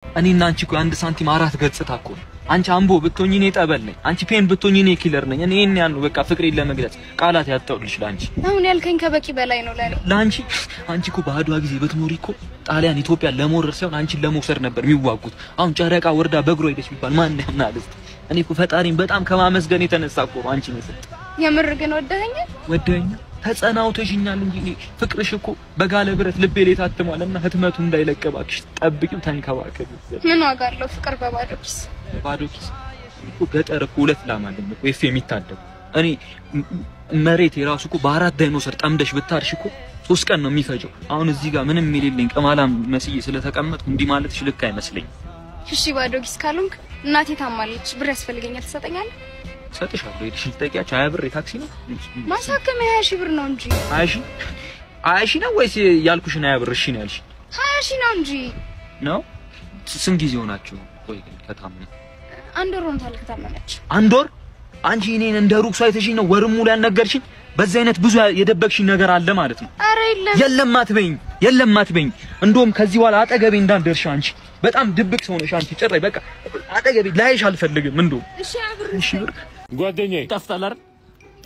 እኔና አንቺ እኮ አንድ ሳንቲም አራት ገጽታ እኮ ነው። አንቺ አምቦ ብትሆኚ እኔ ጠበል ነኝ። አንቺ ፔን ብትሆኚ እኔ ኪለር ነኝ። እኔ ይሄን ያህል ነው በቃ ፍቅሬን ለመግለጽ ቃላት ያጣሁልሽ ለአንቺ። አሁን ያልከኝ ከበቂ በላይ ነው ለኔ። ለአንቺ አንቺ እኮ በአድዋ ጊዜ ብትኖሪ እኮ ጣሊያን ኢትዮጵያን ለመውረር ሳይሆን አንቺን ለመውሰድ ነበር የሚዋጉት። አሁን ጨረቃ ወርዳ በእግሯ ሄደች ቢባል ማን ያምናል? እስኪ እኔ እኮ ፈጣሪን በጣም ከማመስገን የተነሳ እኮ ነው አንቺን የሰጠኝ። የምር ግን ወደኸኛል? ወደኸኛል፣ ተጸናውተሽኛል እንጂ እኔ ፍቅርሽ እኮ በጋለ ብረት ልቤ ላይ ታትሟል እና ህትመቱ እንዳይለቅ እባክሽ ጠብቂው፣ ተንከባከቢው። ምን ዋጋ አለው ፍቅር በባዶ ኪስ? ባዶ ኪስ እኮ ገጠር እኮ ሁለት ላም አለኝ እኮ ኤፍ የሚታደጉ። እኔ መሬት የራሱ እኮ በአራት ዳይኖሰር ጠምደሽ ብታርሽ እኮ 3 ቀን ነው የሚፈጀው። አሁን እዚህ ጋር ምንም የሌለኝ ቅማላም መስዬ ስለተቀመጥኩ እንዲህ ማለትሽ ልክ አይመስለኝም። እሺ ባዶ ኪስ ካልሆንክ እናቴ ታማለች፣ ብር ያስፈልገኛል፣ ትሰጠኛለህ? እሰጥሻለሁ። ሄደሽ ልትጠይቂያቸው 20 ብር የታክሲ ነው ማሳከሚያ 20 ሺህ ብር ነው እንጂ። 20 ሺህ 20 ሺህ ነው ወይስ ያልኩሽን 20 ብር እሺ ነው ያልሽ? 20 ሺህ ነው እንጂ ነው። ስንት ጊዜ ሆናችሁ? ቆይ ግን ከታመመ አንድ ወር ሆኖታል ከታመመች። አንድ ወር? አንቺ እኔን እንደ ሩቅ ሰው አይተሽኝ ነው ወርም ሙሉ ያልነገርሽኝ? በዚህ አይነት ብዙ የደበቅሽኝ ነገር አለ ማለት ነው። ኧረ የለም። የለም አትበይኝ፣ የለም አትበይኝ። እንደውም ከዚህ በኋላ አጠገቤ እንዳትደርሺ አንቺ በጣም ድብቅ ሰው ነሽ አንቺ። ጭራሽ በቃ አጠገቤ ላይሽ አልፈልግም። እንደውም እሺ ብር እሺ ብር ጓደኛዬ ጠፍታል አይደል?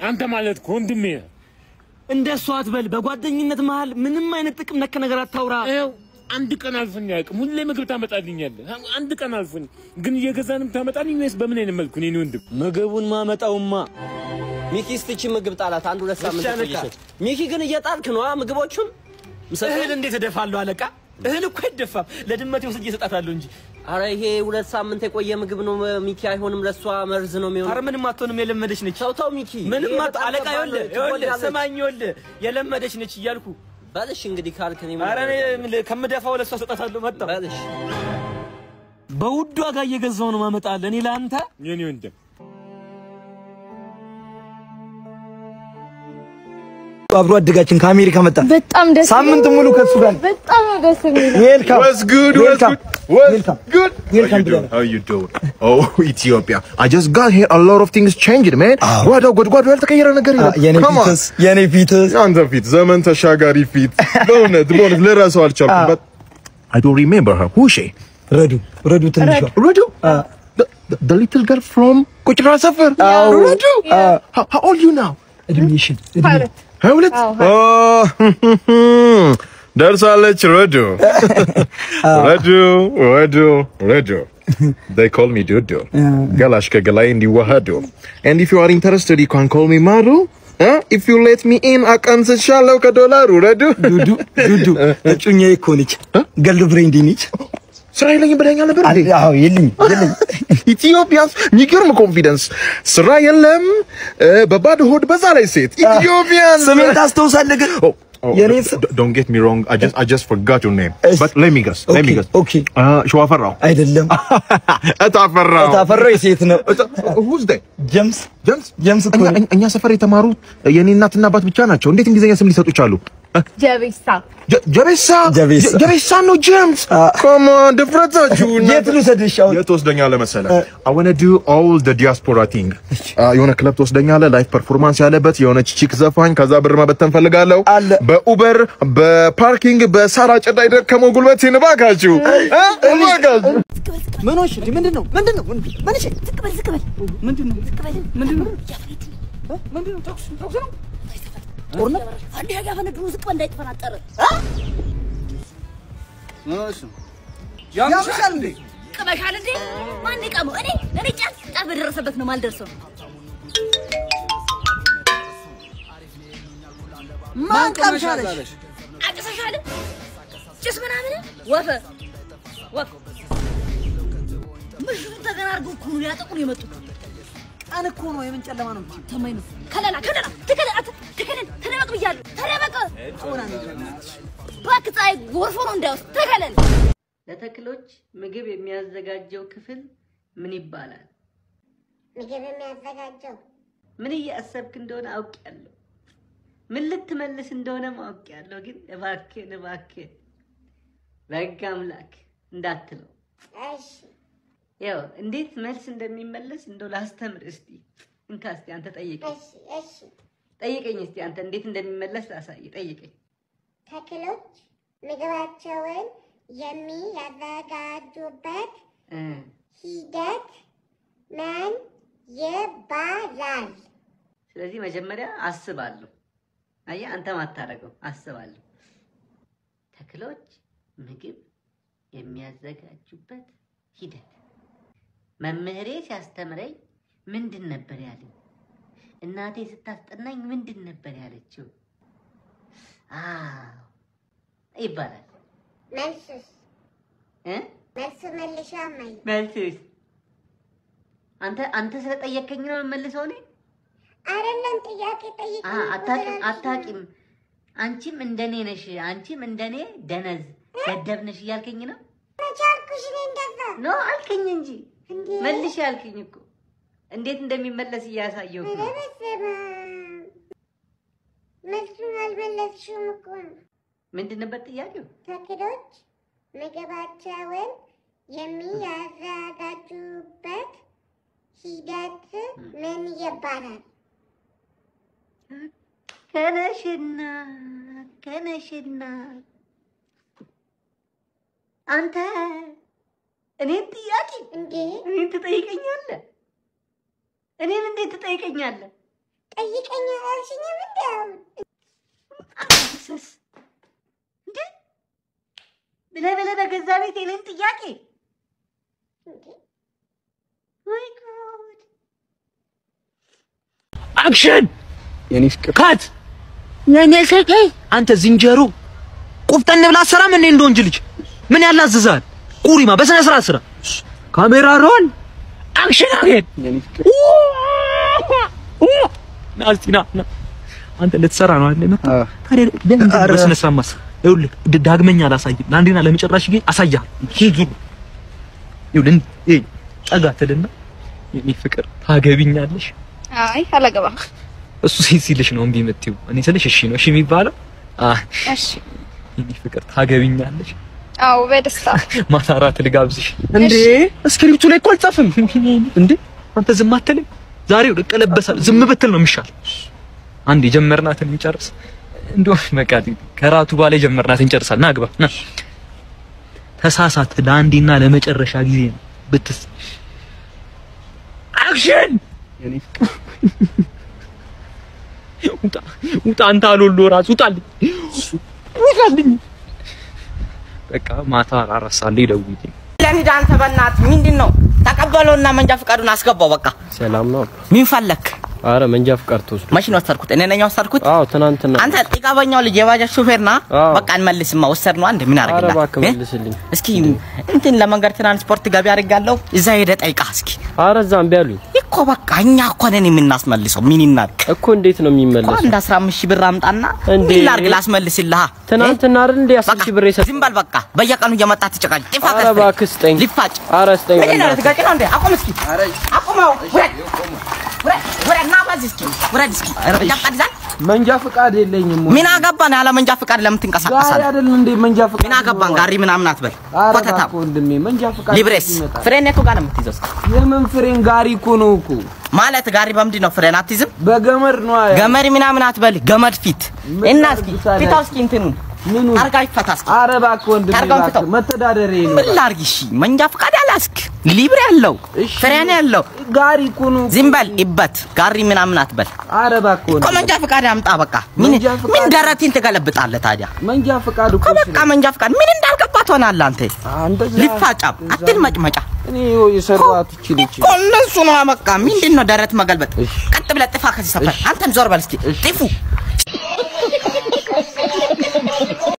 አንተ ማለት እኮ ወንድሜ ነህ። እንደሱ አትበል። በጓደኝነት መሀል ምንም አይነት ጥቅም ነክ ነገር አታውራ። ይኸው አንድ ቀን አልፎኝ አያውቅም። ሁሌ ምግብ ታመጣልኛለህ። አንድ ቀን አልፎኝ ግን እየገዛንም ታመጣልኝ ወይስ በምን አይነት መልኩ ነው? የእኔ ወንድም ምግቡን ማመጣውማ ሚኪ እስቲ ምግብ ጣላት። አንድ ሁለት ሳምንት እሺ አለቃ። ቆየሽ። ሚኪ ግን እየጣልክ ነው ምግቦቹን። እህል እንዴት እደፋለሁ አለቃ? እህል እኮ አይደፋም። ለድመቴ ወስጄ እሰጣታለሁ እንጂ። አረ ይሄ 2 ሳምንት የቆየ ምግብ ነው ሚኪ፣ አይሆንም። ለሷ መርዝ ነው የሚሆነው። አረ ምንም አትሆንም፣ የለመደች ነች። ተው ተው ሚኪ፣ ምንም ይሄ አት በጣም አለቃ፣ ከባድ ይኸውልህ ነው፣ ይኸውልህ ትጎዳለች። ስማኝ፣ ይኸውልህ የለመደች ነች እያልኩ። በልሽ እንግዲህ ካልክ እኔ ምን አረ እኔ ከምደፋው ለሷ እሰጣታለሁ። መጣሁ በልሽ። በውድ ዋጋ እየገዛሁ ነው ማመጣልህ እኔ ለአንተ። የእኔ ወንድም አብሮ አደጋችን ከአሜሪካ መጣ። በጣም ደስ ሳምንት ሙሉ ከሱ ጋር በጣም ነው ደስ የሚለው። Welcome What's good? What's Welcome. good? What's Welcome. good? Welcome, How you doing? brother. How you doing? Oh, Ethiopia. I just got here. A lot of things changed, man. ጓዳው ጎድጓዱ ያልተቀየረ ነገር የለም። የኔ Come on. ፊትስ የኔ ፊትስ አንተ ፊት ዘመን ተሻጋሪ ፊት። በእውነት በእውነት ልረሳው አልቻልኩም። But I don't remember her. Who is she? ረዱ ረዱ ትንሿ ረዱ? The little girl from ቁጭራ ሰፈር። ረዱ? How old you now? እድሜሽን እድሜ 22? ደርሳለች። ረዱ ረዱ ረዱ ረዱ They call me Dudu. ገላሽ ከገላይ እንዲዋሃዱ። And if you are interested you can call me Maru. If you let me in አቀንስሻለሁ ከዶላሩ። ረዱ ዱዱ ዱዱ እጩኛዬ እኮ ነች። girlfriend ነች። ስራ የለኝም ብለኸኛል ነበር እንዴ? አዎ የለኝም የለኝም። Ethiopians የሚገርም confidence። ስራ የለም በባዶ ሆድ በዛ ላይ ሴት Ethiopians። ስሜን ታስታውሳለህ ግን? Oh, oh, የኔን ስም don't get me wrong. I just forgot your name. But let me guess. Let me guess. Okay. ሸዋፈራው አይደለም። እታፈራው። እታፈራው የሴት ነው። Who's that? ጀምስ ጀምስ ጀምስ እኮ ነው። እኛ ሰፈር የተማሩ የኔ እናትና አባት ብቻ ናቸው። እንዴት እንግሊዝኛ ስም ሊሰጡ ቻሉ? ጀቤሳ ጀቤሳ ጀቤሳ ጀቤሳ ነው ጀምስ። Come on ድፍረታችሁ። የት ልውሰድሽ አሁን? የት ትወስደኛለህ መሰለህ? I wanna do all the diaspora thing. የሆነ ክለብ ትወስደኛለህ፣ live performance ያለበት የሆነች chick ዘፋኝ፣ ከዛ ብር መበተን ፈልጋለሁ። አለ። በ Uber በ parking በሳር አጨዳ የደከመው ጉልበቴን እባካችሁ እባካችሁ። ምን ሆንሽ? እንዴ ምንድን ነው ምንድን ነው ምን እሺ ዝቅ በል ዝቅ በል ምንድን ነው ዝቅ በል። ምንድን ነው እያፈነዱ ምንድን ነው? ተኩስ ተኩስ ነው ጦርነት አንዴ ያፈነዱ ነው። ዝቅ በል እንዳይተፈናጠረ። ያምሻል እንዴ? ቅመሻል እንዴ? ማን የቃመው? እኔ እኔ ጫት ጫት በደረሰበት ነው ማልደርሰው። ማን ቀምሻለሽ? አጭሰሻል? ጭስ ምናምን ወፈ ወፍ ምሽቱን ተገና አድርገው እኮ ነው ሊያጠቁን የመጡት። ቀን እኮ ነው የምን ጨለማ ነው? ተማኝ ነው። ከለላ ከለላ ተከለል ተከለል ተደበቅ ብያለሁ። ተደበቅ እባክህ፣ ፀሐይ ጎርፎ ነው እንዳይወስድ ተከለል። ለተክሎች ምግብ የሚያዘጋጀው ክፍል ምን ይባላል? ምግብ የሚያዘጋጀው ምን እያሰብክ እንደሆነ አውቄያለሁ። ምን ልትመልስ እንደሆነም አውቄያለሁ። ግን እባክህን እባክህን በሕግ አምላክ እንዳትለው። እሺ ያው እንዴት መልስ እንደሚመለስ እንደው ላስተምር እስቲ። እንካ እስቲ አንተ ጠይቀኝ። እሺ እሺ ጠይቀኝ እስቲ አንተ እንዴት እንደሚመለስ ላሳይ። ጠይቀኝ። ተክሎች ምግባቸውን የሚያዘጋጁበት ሂደት ምን ይባላል? ስለዚህ መጀመሪያ አስባለሁ። አየህ አንተ ማታረገው አስባለሁ። ተክሎች ምግብ የሚያዘጋጁበት ሂደት መምህሬ ሲያስተምረኝ ምንድን ነበር ያለኝ? እናቴ ስታስጠናኝ ምንድን ነበር ያለችው? አዎ ይባላል። መልሱስ? መልሱ መልሻ እማዬ። መልሱስ አንተ ስለጠየከኝ ነው የምመልሰው እኔ? አይደለም ጥያቄ ጠይቀኝ። አታውቂም። አንቺም እንደኔ ነሽ፣ አንቺም እንደኔ ደነዝ ደደብ ነሽ እያልከኝ ነው? መቼ አልኩሽ እኔ እንደዛ? No አልከኝ እንጂ መልሽ አልከኝ እኮ። እንዴት እንደሚመለስ እያሳየሁህ ነው። ኧረ በስመ አብ መልሱን አልመለስሽውም እኮ። ምንድን ነበር ጥያቄው? ተክሎች ምግባቸውን የሚያዘጋጁበት ሂደት ምን ይባላል? ከነሽና ከነሽና አንተ እኔን ጥያቄ እንዴ? እኔን ትጠይቀኛለህ? እኔን እንዴት ትጠይቀኛለህ? ጠይቀኝ አላልሽኝም እንዴ? አሁን አንተስ እንዴ ብለህ ብለህ በገዛ ቤት እኔን ጥያቄ እንዴ? ወይ ጉድ! Action! የኔ ፍቅር Cut! የኔ ፍቅር አንተ ዝንጀሮ ቆፍጠን ብለህ አትሰራም እንዴ? እንደ ወንድ ልጅ ምን ያላዝዝሃል? ቁሪማ በስነ ስርዓት ስራ። Camera roll action again። የኔ ፍቅር ና እስቲ ና ና። አንተ ልትሰራ ነው አይደል? መጣ ታዲያ ለምን በስነ ስርዓት ማስ ይኸውልህ፣ ዳግመኛ አላሳይም። ለአንዴና ለመጨረሻ ጊዜ አሳይሃለሁ። ዙር ይኸውልህ፣ ይሄ ጠጋ ትልና የኔ ፍቅር ታገቢኛለሽ? አይ አላገባም። እሱ ሲልሽ ነው እምቢ የምትይው። እኔ ስልሽ እሺ ነው እሺ የሚባለው። እሺ የኔ ፍቅር ታገቢኛለሽ? አዎ በደስታ። ማታ እራት ልጋብዝሽ። እንዴ script ኡ ላይ እኮ አልጻፍም እንዴ። አንተ ዝም አትልም? ዛሬው እቀለበሳለሁ። ዝም ብትል ነው የሚሻል። አንድ የጀመርናትን እንጨርስ። እንደው በቃ ከራቱ በኋላ የጀመርናትን እንጨርሳለን። ና ግባ ና። ተሳሳት ለአንዴና ለመጨረሻ ጊዜ ነው ብትስ action የኔ ፍቅር ውጣ ውጣ! አንተ አልወሎ ራስ ውጣልኝ፣ ውጣልኝ። በቃ ማታ አራት ሰዓት ላይ ደውዪልኝ። ለምን አንተ በእናትህ ምንድን ነው ተቀበለውና መንጃ ፈቃዱን አስገባው። በቃ ሰላም ነው። ምን ፈለክ? አረ መንጃ ፍቃድ ተወስዶ መቼ ነው ወሰድኩት? እኔ ነኝ ወሰድኩት። አዎ ትናንትና። አንተ ጤቃበኛው ልጅ የባጃጅ ሾፌር ና። በቃ እንመልስማ። ወሰድነው አንድ ምን አረ አደርግልሃል? እባክህ መልስልኝ እስኪ እንትን ለመንገድ ትራንስፖርት ገቢ አድርጋለሁ። እዛ ሄደህ ጠይቃ እስኪ። አረ እዛ እምቢ አሉኝ እኮ በቃ እኛ እኮ ነን የምናስመልሰው። ምን ይናድቅ እኮ እንዴት ነው እኮ የሚመለሰው? አንድ 15 ሺህ ብር አምጣና እንዴ? ምን ላድርግ ላስመልስልህ። ትናንትና አይደል እንዴ 10 ሺህ ብር የሰጠኸኝ? ዝም በል በቃ። በየቀኑ እየመጣ ትጨቃጭ። ጥፋ አረ እባክህ ስጠኝ። ሊፋጭ አረ ስጠኝ ምንድን ነው በእናትህ። ልትጋጭ ነው እንዴ? አቁም እስኪ አቁመው። ውረድ ውረድ ውረድ፣ ና በዚህ እስኪ ውረድ እስኪ። መንጃ ፈቃድ ይዛል? መንጃ ፈቃድ የለኝም። ምን አገባን? ያለ መንጃ ፈቃድ ለምን ጋሪ ትንቀሳቀሳለህ? አይደል እንዴ መንጃ ፈቃድ? ምን አገባን? ጋሪ ምናምን አትበል። ኧረ ኮተታ እባክህ ወንድሜ መንጃ ፈቃድ ሊብሬስ ይመጣል። ፍሬን የቱ ጋር ነው የምትይዘው? እስኪ የምን ፍሬን? ጋሪ እኮ ነው እኮ ማለት ጋሪ በምንድን ነው ፍሬን አትይዝም? በገመድ ነው። አያ ገመድ ምናምን አትበል። ገመድ ፊት ምን እና እስኪ ላድርግ ታዲያ? ፊታው እስኪ እንትኑን ምኑ ታርጋ ይፈታ እስኪ። ኧረ እባክህ ወንድሜ ታርጋውን እባክህ ፍታው። መተዳደሪያዬ ነው። ምን ላድርግ? እሺ መንጃ ፈቃድ አላስክ ሊብሬ ያለው እሺ። ፍሬን ያለው ጋሪ እኮ ነው። ዝም በል ይበት ጋሪ ምናምን አትበል ኧረ እባክህ እኮ ወንድሜ መንጃ ፈቃድ አምጣ። በቃ ምን መንጃ ፈቃድ- ምን ደረቴን ትገለብጣለህ ታዲያ? መንጃ ፈቃድ እኮ እኮ በቃ መንጃ ፈቃድ ምን እንዳልገባ ትሆናለህ አንተ። እንደዛ ሊፋጫም አትል መጭመጫ እኔ ይኸው የሰራኋት እቺ ልጅ እኮ እነሱ ነው በቃ። ምንድን ነው ደረት መገልበጥ? ቀጥ ብለህ ጥፋ ከዚህ ሰፈር። አንተም ዞር በል እስኪ ጥፉ።